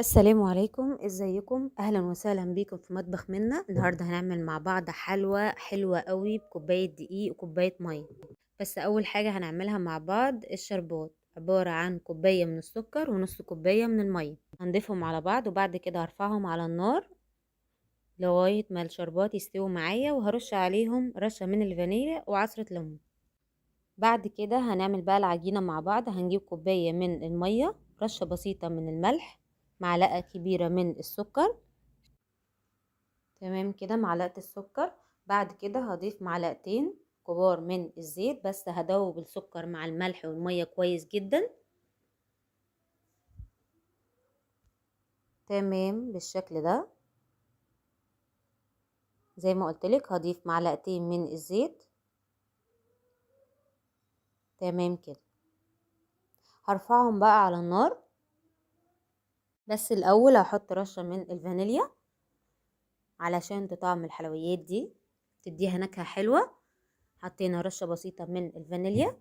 السلام عليكم، ازيكم؟ اهلا وسهلا بيكم في مطبخ منا. النهارده هنعمل مع بعض حلوى حلوة قوي بكوبايه دقيق وكوبايه مية. بس اول حاجة هنعملها مع بعض الشربات، عبارة عن كوباية من السكر ونص كوباية من المية، هنضيفهم على بعض وبعد كده هرفعهم على النار لغاية ما الشربات يستوي معايا، وهرش عليهم رشه من الفانيليا وعصره ليمون. بعد كده هنعمل بقى العجينة مع بعض. هنجيب كوباية من المية، رشه بسيطة من الملح، معلقة كبيرة من السكر، تمام كده معلقة السكر. بعد كده هضيف معلقتين كبار من الزيت، بس هدوب السكر مع الملح والمية كويس جدا، تمام بالشكل ده. زي ما قلتلك هضيف معلقتين من الزيت، تمام كده. هرفعهم بقى على النار، بس الاول هحط رشه من الفانيليا علشان تطعم الحلويات دي، تديها نكهة حلوة. حطينا رشه بسيطة من الفانيليا،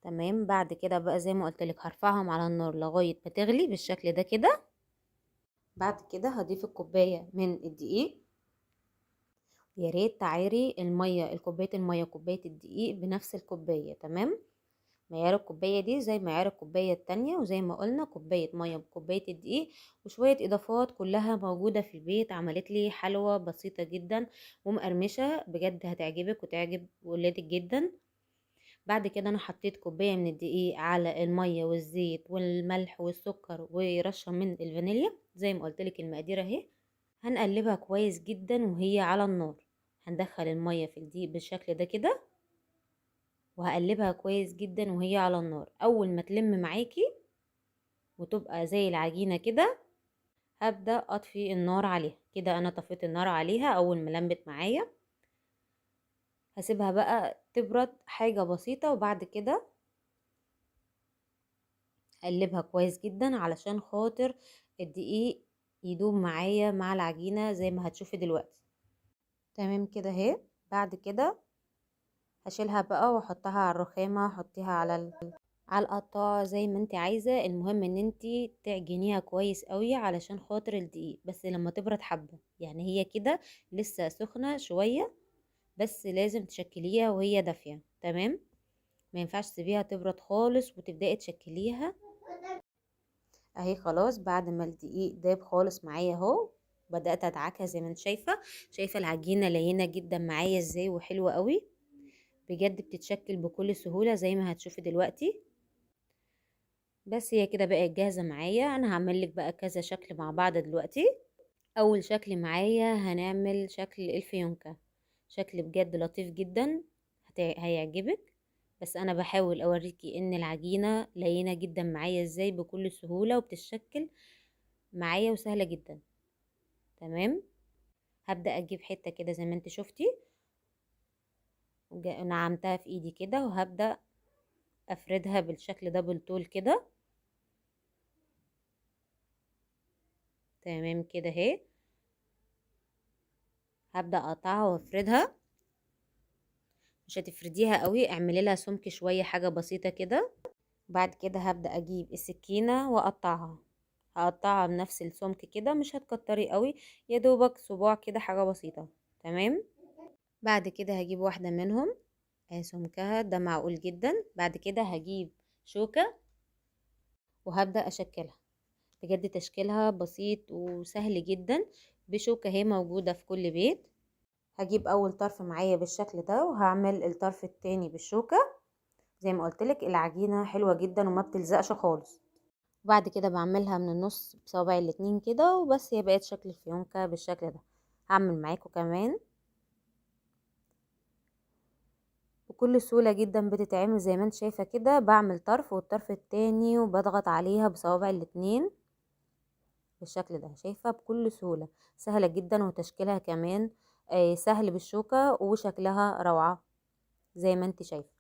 تمام. بعد كده بقى زي ما قلت لك هرفعهم على النار لغاية ما تغلي بالشكل ده كده. بعد كده هضيف الكوباية من الدقيق. يا ريت تعايري المية، الكوباية المية كوباية الدقيق بنفس الكوباية، تمام. معيار الكوباية دي زي معيار الكوباية التانية، وزي ما قلنا كوباية مية بكوباية الدقيق وشوية اضافات كلها موجودة في البيت. عملت لي حلوة بسيطة جدا ومقرمشة بجد، هتعجبك وتعجب ولادك جدا. بعد كده انا حطيت كوباية من الدقيق على المية والزيت والملح والسكر ورشة من الفانيليا زي ما قلت لك المقادير اهي. هنقلبها كويس جدا وهي على النار. هندخل المية في الدقيق بالشكل ده كده، وهقلبها كويس جدا وهي على النار. اول ما تلم معاكي وتبقى زي العجينة كده هبدأ اطفي النار عليها. كده انا طفيت النار عليها اول ما لمت معايا. هسيبها بقى تبرد حاجة بسيطة، وبعد كده اقلبها كويس جدا علشان خاطر الدقيق يدوب معايا مع العجينة زي ما هتشوفي دلوقتي، تمام كده اهي. بعد كده هشيلها بقى واحطها على الرخامه، حطيها على القطاعه زي ما انت عايزه. المهم ان انت تعجنيها كويس قوي علشان خاطر الدقيق، بس لما تبرد حبه، يعني هي كده لسه سخنة شوية، بس لازم تشكليها وهي دافيه، تمام. ما ينفعش تسيبيها تبرد خالص وتبداي تشكليها. اهي خلاص بعد ما الدقيق داب خالص معايا اهو، بدات ادعكها زي ما انت شايفه. شايفه العجينة لينه جدا معايا ازاي وحلوه قوي بجد، بتتشكل بكل سهولة زي ما هتشوفي دلوقتي. بس هي كده بقت جاهزة معايا. انا هعمل لك بقى كذا شكل مع بعض دلوقتي. اول شكل معايا هنعمل شكل الفيونكة، شكل بجد لطيف جدا هيعجبك. بس انا بحاول اوريكي ان العجينة لينة جدا معايا ازاي بكل سهولة وبتتشكل معايا وسهلة جدا، تمام. هبدأ اجيب حتة كده زي ما انت شفتي، نعمتها في ايدي كده، وهبدأ افردها بالشكل ده بالطول كده، تمام كده اهي. هبدأ اقطعها وافردها. مش هتفرديها قوي، اعملي لها سمك شوية، حاجة بسيطة كده. بعد كده هبدأ اجيب السكينة واقطعها. هقطعها بنفس السمك كده، مش هتكتري قوي، يا دوبك صباع كده، حاجة بسيطة، تمام. بعد كده هجيب واحدة منهم اهي سمكها ده معقول جدا. بعد كده هجيب شوكة وهبدأ اشكلها. بجد تشكيلها بسيط وسهل جدا بشوكة هي موجودة في كل بيت. هجيب اول طرف معايا بالشكل ده، وهعمل الطرف التاني بالشوكة. زي ما قلتلك العجينة حلوة جدا وما بتلزقش خالص. وبعد كده بعملها من النص بصوابعي الاتنين كده وبس، هي بقت شكل الفيونكة بالشكل ده. هعمل معاكم كمان بكل سهولة جدا بتتعمل زي ما انت شايفة كده. بعمل طرف والطرف التاني وبضغط عليها بصوابع الاتنين بالشكل ده، شايفة بكل سهولة، سهلة جدا وتشكيلها كمان، سهل بالشوكة وشكلها روعة زي ما انت شايفة،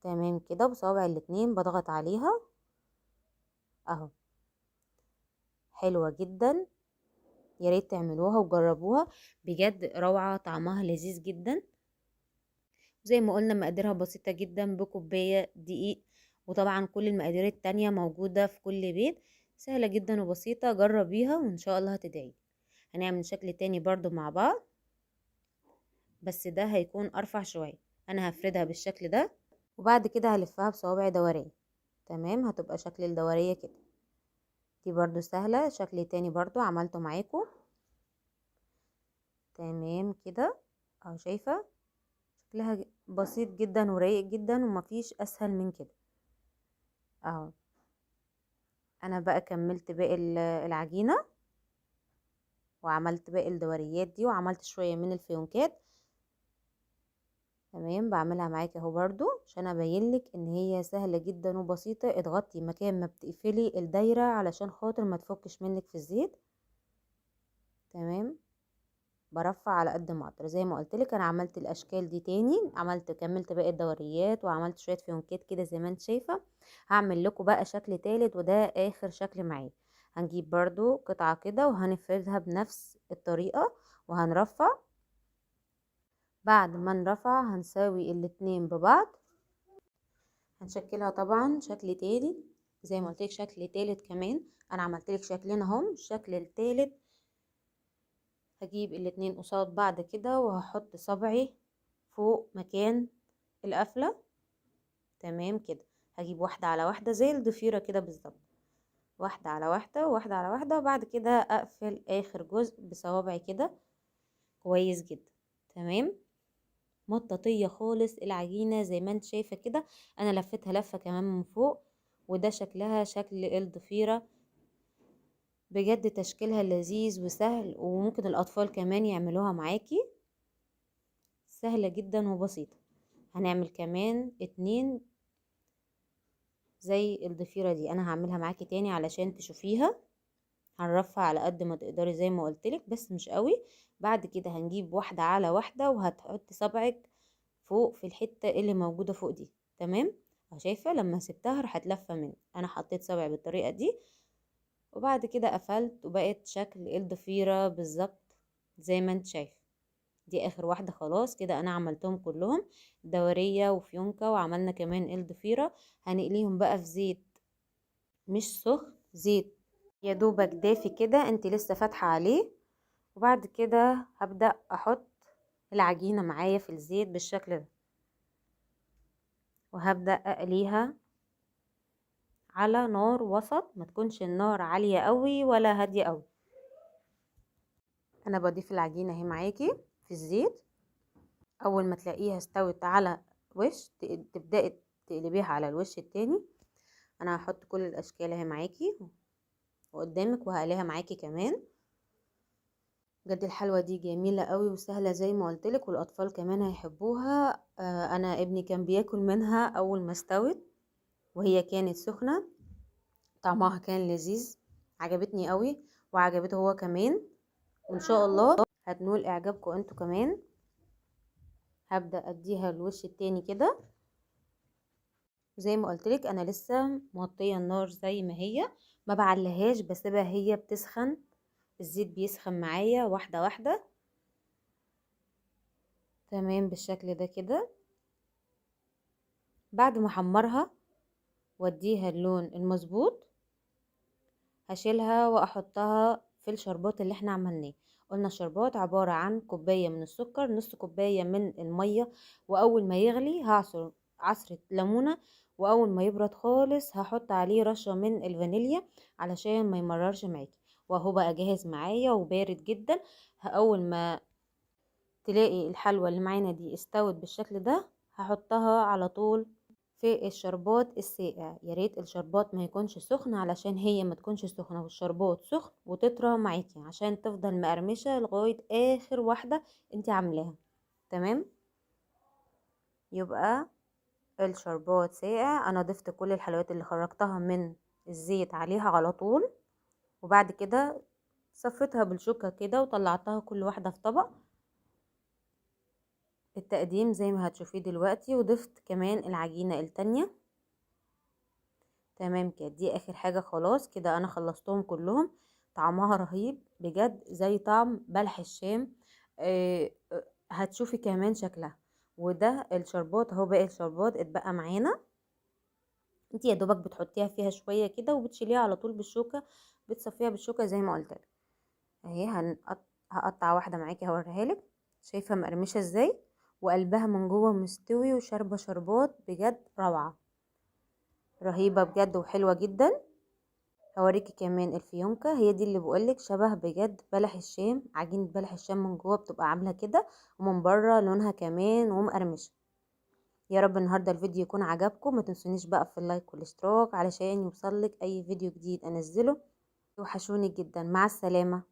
تمام كده. بصوابع الاتنين بضغط عليها اهو، حلوة جدا. يا ريت تعملوها وجربوها بجد روعة، طعمها لذيذ جدا. زي ما قلنا مقاديرها بسيطة جدا بكوباية دقيق، وطبعا كل المقادير التانية موجودة في كل بيت. سهلة جدا وبسيطة، جربيها وان شاء الله هتدعي. هنعمل شكل تاني برضو مع بعض، بس ده هيكون ارفع شوية. انا هفردها بالشكل ده، وبعد كده هلفها بصوابع دورية. تمام، هتبقى شكل الدورية كده. دي برضو سهلة، شكل تاني برضو عملته معاكم. تمام كده اهو، شايفة شكلها بسيط جدا ورايق جدا ومفيش اسهل من كده اهو. انا بقى كملت باقي العجينة، وعملت باقي الدوريات دي، وعملت شوية من الفيونكات. تمام، بعملها معاكي اهو برضو عشان ابين لك ان هي سهلة جدا وبسيطة. اضغطي مكان ما بتقفلي الدايرة علشان خاطر ما تفكش منك في الزيت. تمام، برفع على قد ما اقدر. زي ما قلت لك انا عملت الاشكال دي تاني، كملت باقي الدوريات وعملت شوية فيونكات كده زي ما انت شايفه. هعمل لكم بقى شكل تالت، وده اخر شكل معايا. هنجيب برضو قطعه كده وهنفردها بنفس الطريقة وهنرفع. بعد ما نرفع هنساوي الاتنين ببعض، هنشكلها طبعا شكل تاني زي ما قلت لك، شكل تالت كمان. انا عملت لك شكلين اهم. الشكل التالت هجيب الاتنين قصاد بعض كده، وهحط صبعي فوق مكان القفلة. تمام كده، هجيب واحدة على واحدة زي الضفيرة كده بالظبط، واحدة على واحدة وواحدة على واحدة، وبعد كده اقفل اخر جزء بصوابعي كده كويس جدا. تمام، مطاطية خالص العجينة زي ما انت شايفة كده. انا لفتها لفة كمان من فوق، وده شكلها شكل الضفيرة. بجد تشكيلها لذيذ وسهل، وممكن الاطفال كمان يعملوها معاكي، سهلة جدا وبسيطة. هنعمل كمان 2 زي الضفيرة دي، انا هعملها معاكي تاني علشان تشوفيها. هنرفع على قد ما تقدري زي ما قلتلك، بس مش قوي. بعد كده هنجيب واحدة على واحدة، وهتحطي صبعك فوق في الحتة اللي موجودة فوق دي. تمام، شايفة لما سبتها راحت لفة مني، انا حطيت صبعي بالطريقة دي، وبعد كده قفلت وبقت شكل الضفيرة بالظبط زي ما انت شايفة. دي اخر واحدة خلاص كده، انا عملتهم كلهم دورية وفيونكة، وعملنا كمان الضفيرة. هنقليهم بقى في زيت مش سخن، زيت يا دوبك دافي كده، انت لسه فاتحة عليه. وبعد كده هبدأ احط العجينة معايا في الزيت بالشكل ده، وهبدأ اقليها على نار وسط، ما تكونش النار عالية قوي ولا هادية قوي. انا بضيف العجينة اهي معاكي في الزيت. اول ما تلاقيها استوت على وش تبدأي تقلبيها على الوش التاني. انا هحط كل الاشكال اهي معاكي وقدامك، وهقليها معاكي كمان. بجد الحلوة دي جميلة قوي وسهلة زي ما قلتلك، والاطفال كمان هيحبوها. انا ابني كان بياكل منها اول ما استوت وهي كانت سخنة، طعمها كان لذيذ، عجبتني قوي وعجبته هو كمان، وان شاء الله هتنول اعجابكم انتوا كمان. هبدأ اديها الوش التاني كده. زي ما قلتلك انا لسه موطيه النار زي ما هي، ما بعليهاش، بسيبها هي بتسخن، الزيت بيسخن معايا واحدة واحدة. تمام بالشكل ده كده. بعد ما احمرها واديها اللون المظبوط، هشيلها واحطها في الشربات اللي احنا عملناه. قلنا الشربات عبارة عن كوباية من السكر، نص كوباية من المية، واول ما يغلي هعصر عصرة ليمونة، واول ما يبرد خالص هحط عليه رشة من الفانيليا علشان ما يمررش معاكي. وهو بقى جاهز معايا وبارد جدا. اول ما تلاقي الحلوى اللي معانا دي استوت بالشكل ده، هحطها على طول في الشربات الساقع. يا ريت الشربات ما يكونش سخن علشان هي ما تكونش سخنة والشربات سخن وتطرى معاكي، عشان تفضل مقرمشه لغاية اخر واحدة انت عاملاها. تمام، يبقى الشربات ساقع. انا ضفت كل الحلويات اللي خرجتها من الزيت عليها على طول، وبعد كده صفيتها بالشوكة كده وطلعتها كل واحدة في طبق التقديم زي ما هتشوفيه دلوقتي. وضفت كمان العجينة التانية. تمام كده، دي اخر حاجة خلاص كده، انا خلصتهم كلهم. طعمها رهيب بجد، زي طعم بلح الشام. هتشوفي كمان شكلها. وده الشربات اهو، باقي الشربات اتبقى معانا. انت يا دوبك بتحطيها فيها شوية كده وبتشيليها على طول بالشوكة، بتصفيها بالشوكة زي ما قلت لك. اهي هقطع واحدة معاكي هوريها لك. شايفه مقرمشه ازاي، وقلبها من جوه مستوي وشاربه شربات، بجد روعه، رهيبة بجد وحلوه جدا. هوريكي كمان الفيونكه، هي دي اللي بقولك شبه بجد بلح الشام، عجينه بلح الشام من جوه بتبقى عامله كده، ومن بره لونها كمان ومقرمشه. يا رب النهارده الفيديو يكون عجبكم، ما تنسونيش بقى في اللايك والاشتراك علشان يوصلك اي فيديو جديد انزله. وحشوني جدا، مع السلامة.